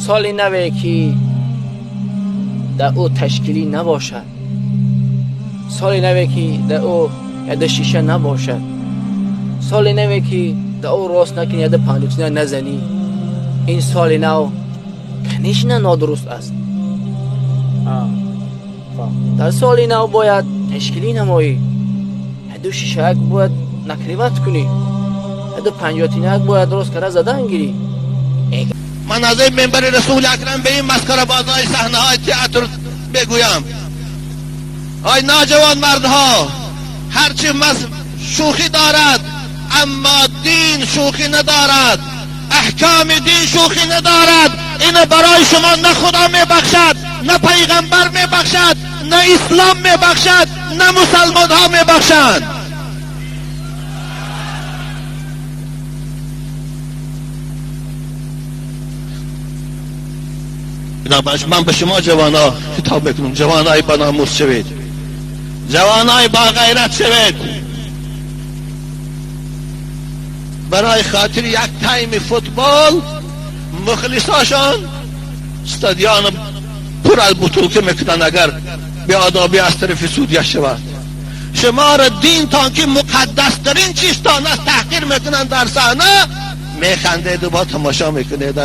Соли наве ки дар ӯ ташкилӣ набошад, соли наве ки дар ӯ яда шиша набошад, соли наве ки дар ӯ рост накунӣ, яда панҷутина назанӣ, ин соли нав, конечно, нодуруст аст. Дар соли нав бояд ташкилӣ намоӣ, яду шишаяк бояд накрывать кунӣ, яду панҷотинак бояд рост карда задан гирӣ. Ман аз ин минбари Расули Акрам ба ин масхарабозҳои саҳнаҳои театр бигӯям: ай ноҷавонмардҳо, ҳарчи шӯхӣ дорад, аммо дин шӯхӣ надорад, аҳкоми дин шӯхӣ надорад. Ина барои шумо на Худо мебахшад, на пайғамбар мебахшад, на ислом мебахшад, на мусалмонҳо мебахшанд. Ман ба шумо ҷавонҳо хитоб мекунам: ҷавонҳои баномус шавед, ҷавонҳои боғайрат шавед. Барои хотири як тайми футбол мухлисошон стадион пур аз бутулка мекунанд, агар беодобӣ аз тарафи судья шавад. Шуморо динтон ки муқаддастарин чизтон аст таҳқир мекунанд дар саҳна, механдеду бо тамошо мекунед.